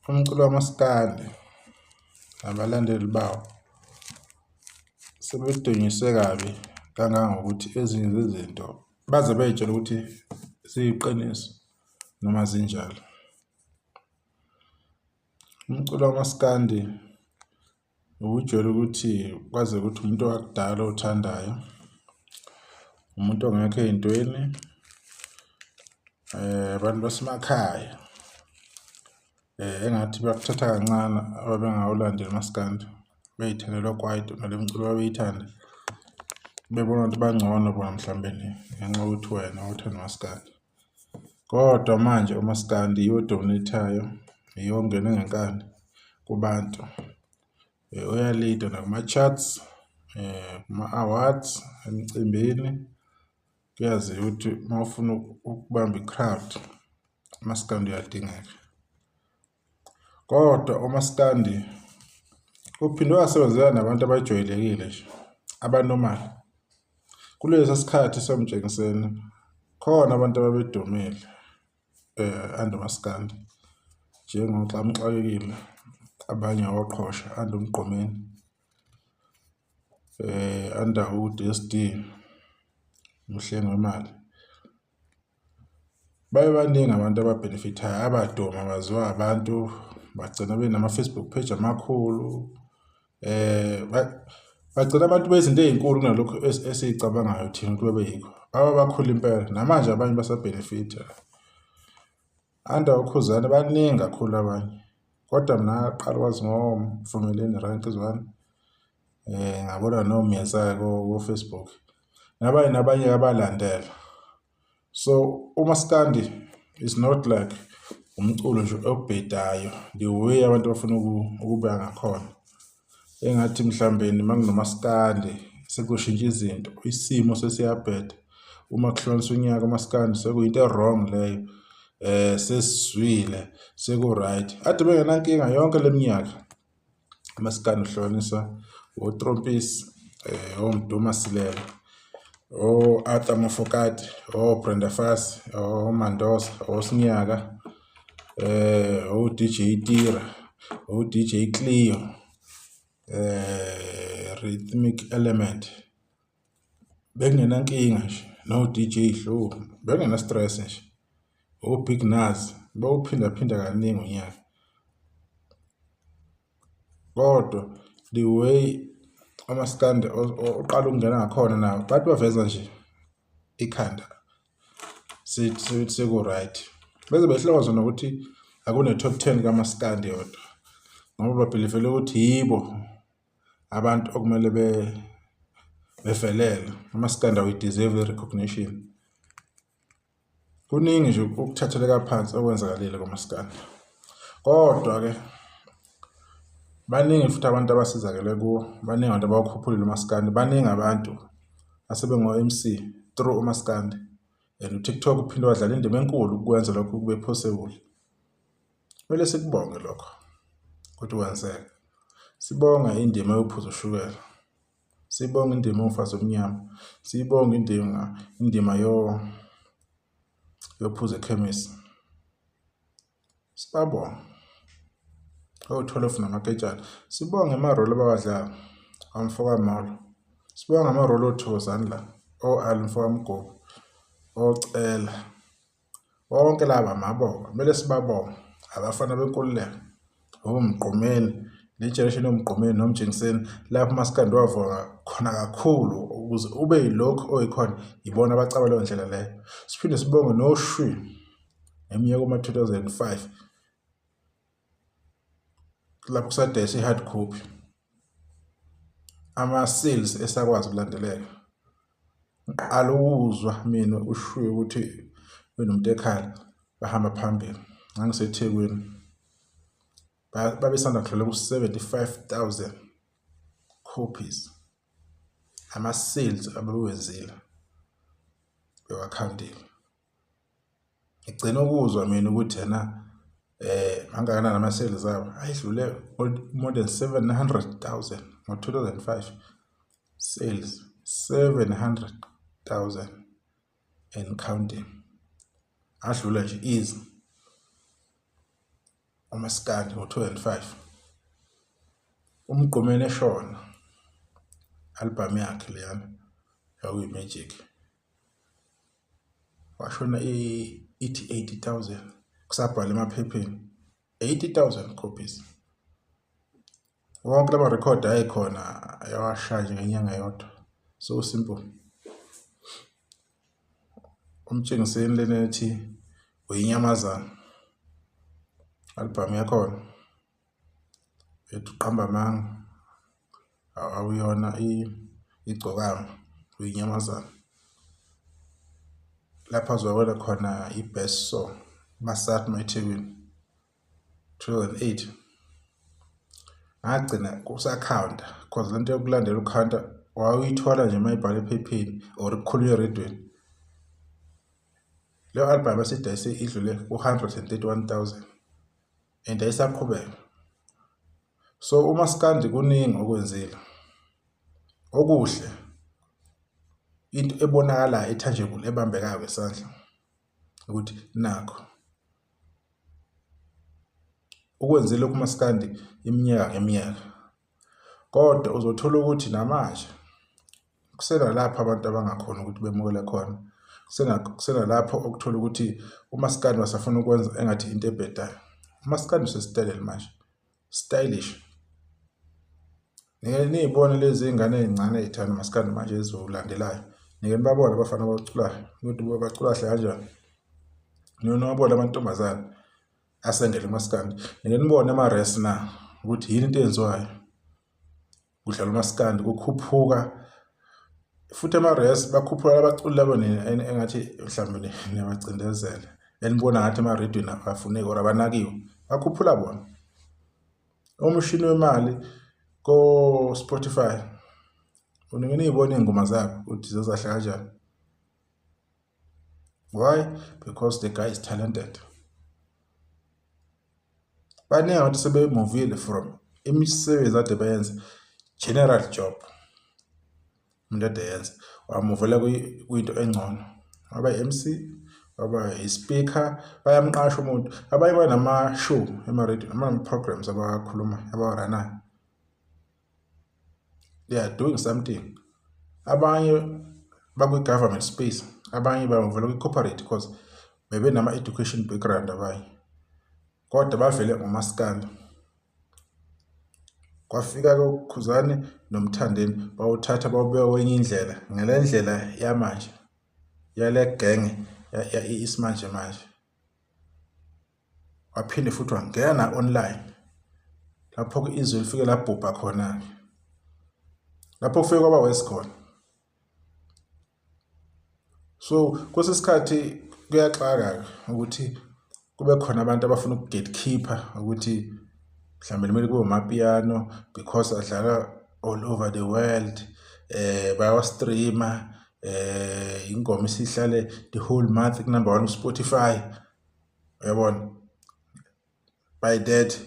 Umculo wamaskandi nabalandeli bawo sebedunyiswe kabi kangangokuthi ezinye zezinto baze bey'tshele ukuthi ziyiqiniso noma zinjalo. Umculo wamaskandi ubujwayele ukuthi kwaze ukuthi umuntu wakudala owuthandayo, umuntu ongekho ey'ntweni, abantu basemakhaya engathi bakuthatha kancane ababengawulandeli umaskandi, bey'thandela okwaito nale miculo ababeyithanda, bebona ukuthi bangcono bona mhlawumbe ngenxa yokuthi wena uthanda umaskandi. Kodwa manje umaskandi yiwo o-dominate-ayo, yiwo ongene ngenkani kubantu. Uya-lead-a nakuma-charts, kuma-awards, emicimbini. Kuyaziwa ukuthi uma ufuna ukubamba i-crowd, umaskandi uyadingeka. Kodwa umaskandi uphinde wasebenzela nabantu abajwayelekile nje, aba-normal. Kulesa sikhathi soMtshengiseni khona abantu ababedumile under umaskandi njengoXamuxakekile, abanye oQhosha under uMgqumeni, under u-D_S_D, uMhlengi wemali. Babe baningi abantu aba-benefit-ayo abaduma baziwa abantu bagcina benama-Facebook page amakhulu. Bagcina abantu bezinto ey'nkulu kunalokhu esiy'cabangayo thina ukuthi bebeyikho. Baba bakhulu impela namanje abanye basa-benefit-a. Under uKhuzani baningi kakhulu abanye kodwa mina ngaqala ukwazi ngoMvumeleni Rank Zwane, ngabona noMyeza-ke ko-Facebook nabanye nabanye abalandela. So umaskandi is not like umculo nje obhedayo the way abantu bafuna ukuba ngakhona. Engathi mhlawumbe uma kunomaskandi sekushintsha izinto, isimo sesiyabheda. Uma kuhlukaniswa unyaka umaskandi sekuyinto e-wrong leyo, sesizwile seku-right. Kade bengenankinga yonke le minyaka umaskandi uhlukaniswa oTrompisi, oMdu Masilela, o-Arthur Mofokate, o-Brenda Fassie, oMandoza, oSinyaka, o-D_J Tira, o-D_J Cleo, Rhythmic Element. Bekungenankinga nje no-D_J Hlu, bekungena-stress nje. O-Big Nuz bawuphindaphinda kaningi unyaka. Kodwa the way umaskandi oqala ukungena ngakhona nawo bathi baveza nje ikhanda seku-right. Beze behlonze nokuthi akune-top ten kamaskandi yodwa ngoba ba-believe-ela ukuthi yibo abantu okumele bevelele. Umaskandi awu-deserve i-recognition. Kuningi nje ukuthatheleka phansi okwenzakalile kumaskandi. Kodwa-ke baningi futhi abantu abasizakele kuwo, baningi abantu abawukhuphulile umaskandi, baningi abantu asebengo-M_C through umaskandi and u-TikTok uphinde wadlala indima enkulu ukwenza lokho kube possible. Kumele sikubonge lokho ukuthi kwenzeka. Sibonge indima yophuza ushukela, sibonge indima yomfazi omnyama, sibonge indima yophuza ekhemisi. Sibabonge o-Twelve namaketshana, sibonge ama-role abawadlala omfoka Molo, sibonge ama-role oThokozani la, o-Ali mfoka Mgobi, oCela, bonke laba mabonga kumele sibabonge abafana benkululeko, oMgqumeni, le generation yoMgqumeni noMtshengiseni lapho umaskandi wavuma khona kakhulu ukuze ube yilokhu oyikhona ibona abacaba leyo ndlela leyo. Siphinde sibonge noShwi ngeminyaka yoma-2005 lapho kusadayiswa i-hard copy, ama-sales esakwazi ukulandeleka. Ngiqala ukuzwa mina uShwi ukuthi benomuntu ekhala bahamba phambili, ngangiseThekwini babesanda kudlula ku-75,000 copies ama-sales ababewenzile bewakhawuntile. Ngigcina ukuzwa mina ukuthi ena mangakanani ama-sales abo, ayedlule more than 700,000 ngo-2005 sales, 700,000 and counting, adlula nje easy. umaskandi ngo-2005. UMgqumeni eshona, album yakhe leyana yakuyi-magic. Washona ithi 80,000 kusabhalwa emaphepheni, 80,000 copies. Wonke lama record ayekhona ayawashaya nje ngenyanga eyodwa. So simple. Umtshengiseni lena ethi uyinyamazana, album yakhona ethi uqamba amanga, awuyona igcokama, uyinyamazana. Lapho azwakala khona i-best song, Masatma eThekwini, 2008. Ngagcina kusakhawunta cause lento yokulandela ukhawunta wawuyithola nje uma ibhalwe ephepheni or kukhulunywa erediyweni. Leyo album esidayise idlule ku-131,000 and ayisaqhubeka. So umaskandi kuningi okwenzile okuhle, into ebonakalayo e-tangible ebambekayo ngesandla ukuthi nakho ukwenzile lokhu umaskandi iminyaka ngeminyaka, kodwa uzothola ukuthi namanje kusenalapho abantu abangakhoni ukuthi bemukele khona, kusenalapho okuthola ukuthi umaskandi basafuna ukwenza engathi into ebhedayo. Umaskandi usesitayeleni manje, stylish. Nike niy'bone lezi iy'ngane ey'ncane ey'thanda umaskandi manje eziwulandelayo, nike nibabone abafana abawuculayo ukuthi bacula kahle kanjani. Nike niwabone amantombazane asendele umaskandi, nike nibone ama-res na ukuthi yini into eyenziwayo. Kudlalwa umaskandi kukhuphuka futhi ama-res bakhuphula abaculi labo engathi mhlawumbe niyabacindezela, enibona ngathi emarediyweni abafuneki or abanakiwe, bakhuphula bona. Umshini wemali ko-Spotify unike niy'bone iy'ngoma zabo ukuthi zazahle kanjani. Why? Because the guy is talented. Baningi abantu sebemuvile from imisebenzi ade bayenza, general job umuntu ade yenza, wamuvela kwinto engcono, waba i-MC, waba i-speaker, bayamqasha umuntu. Abanye banama-show ema-radio noma ama-programs abawakhuluma abawaranayo, they are doing something. Abanye bakwi-government space, abanye bavela kwi-corporate because bebenama-education background abanye, kodwa bavele ngomaskandi. Kwafika-ke uKhuzani noMthandeni bawuthatha bawubeka kwenye indlela, ngale ndlela yamanje yale genge isimanje manje. Waphinde futhi wangena online lapho-ke izwe lifike labhubha khona-ke, lapho kufike kwaba worse khona. So kwesinye isikhathi kuyaxaka-ke ukuthi kube khona abantu abafuna uku-gatekeeper ukuthi mhlawumbe kumele kube amapiano because adlala all over the world, bayawa-stream-a, ingoma isihlale the whole month ku-number one ku-Spotify, uyabona. By that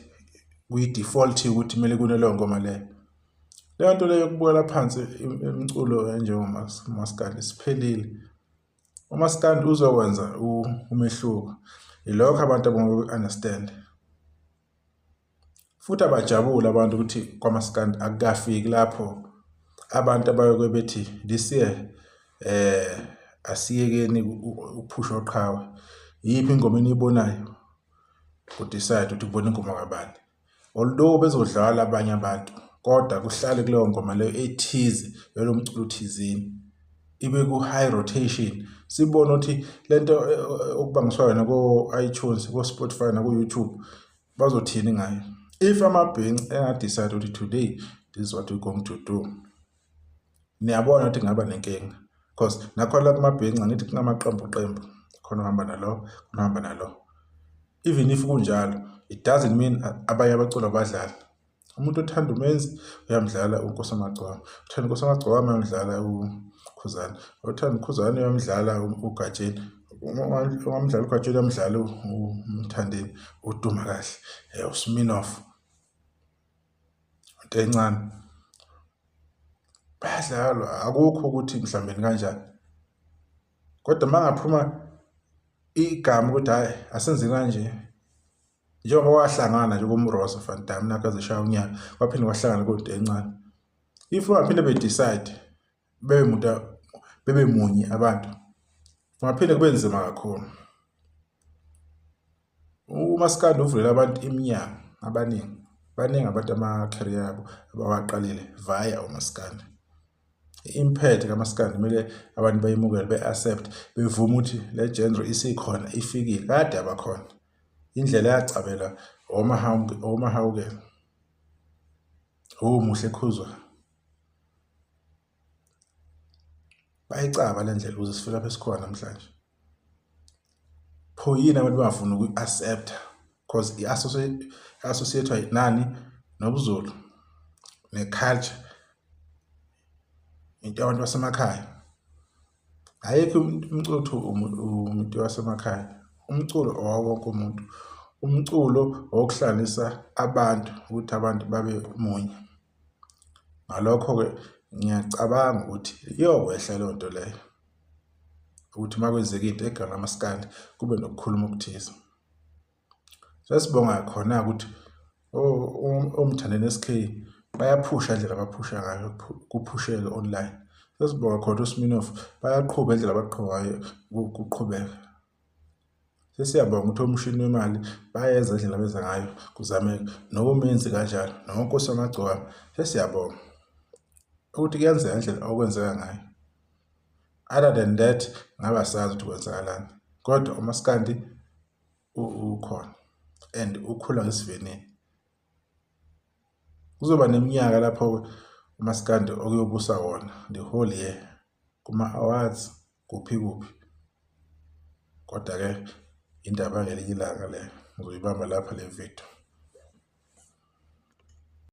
kuyi-default ukuthi kumele kune leyo ngoma leyo. Leyo nto leyo yokubukela phansi imiculo enjengomaskandi isiphelile. Umaskandi uzokwenza umehluko, ilokho abantu abangaku-understand. Futhi abajabule abantu ukuthi kwamaskandi akukafiki lapho abantu abayoke bethi this year asiyekeni ukuphusha oqhawe. Iyiphi ingoma eniyibonayo? Ku-decide ukuthi kubona ingoma kabani. Although bezodlala abanye abantu, kodwa kuhlale kuleyo ngoma leyo ethize yalo mculo thizeni, ibe ku-high rotation. Sibone ukuthi lento okubangiswa yona ko-iTunes, ko-Spotify naku-YouTube bazothini ngayo. If amabhinci enga-decide ukuthi today this is what we're going to do, niyabona ukuthi kungaba nenkinga because nakhona la kumabhinci angithi kunamaqembu qembu, khona ohamba nalo, khona ohamba nalo. Even if kunjalo, it doesn't mean abanye abaculi abadlali. Umuntu othanda uMenzi uyamdlala uNkosi Amagcokama, othanda uNkosi Amagcokama uyamdlala uKhuzani, othanda uKhuzani uyamdlala uGatsheni, ungamdlala uGatsheni uyamdlala uMthandeni, uDuma kahle, uSminoff, into encane. Bayadlalwa, akukho ukuthi mhlawumbe kanjani, kodwa uma ngaphuma igama ukuthi hhayi asenze kanje, Njengoba kwahlangana nje koMroza Van Damme nakho ezishaya unyaka, kwaphinde kwahlangana kodwa encane. If bangaphinde be-decide bebe muntu bebe munye abantu, kungaphinde kube nzima kakhulu. Umaskandi uvulela abantu iminyango abaningi, baningi abantu ama-career abo abawaqalile via umaskandi. I-impact kamaskandi kumele abantu bayimukele be-accept bevume ukuthi le genre isikhona ifikile kade abakhona. Indlela yacabela oMahawukela, oMuhle Khuzwayo. Bayicaba le ndlela ukuze sifike lapho esikhona namhlanje. Pho yini abantu bangafuni ukuyi-accept-a cause i-associate-wa nani nobuZulu ne-culture into yabantu basemakhaya. Ayikho umculo kuthiwa umuntu wasemakhaya, umculo owawo wonke umuntu. Umculo owokuhlanganisa abantu ukuthi abantu babe munye. Ngalokho-ke ngiyacabanga ukuthi iyokwehla leyo nto leyo ukuthi uma kwenzeka into egameni lamaskandi kube nokukhuluma okuthize. Sesibonga khona-ke ukuthi oMthandeni S_K bayaphusha indlela abaphusha ngayo kuphusheke online. Sesibonga khona oSminofu bayaqhuba indlela abaqhuba ngayo kuqhubeka. Sesiyabonga ukuthi omshini wemali bayenza indlela abenza ngayo kuzameke noMenzi kanjalo noNkosi yamagcokama sesiyabonga ukuthi kuyenzeka indlela okwenzeka ngayo. Other than that ngabe asazi ukuthi kwenzakalani kodwa umaskandi ukhona and ukhula ngesivinini. Kuzoba neminyaka lapho umaskandi okuyobusa wona the whole year kuma-awards kuphi kuphi. Kodwa-ke indaba yangelinye ilanga leyo ngizoyibamba lapha le video.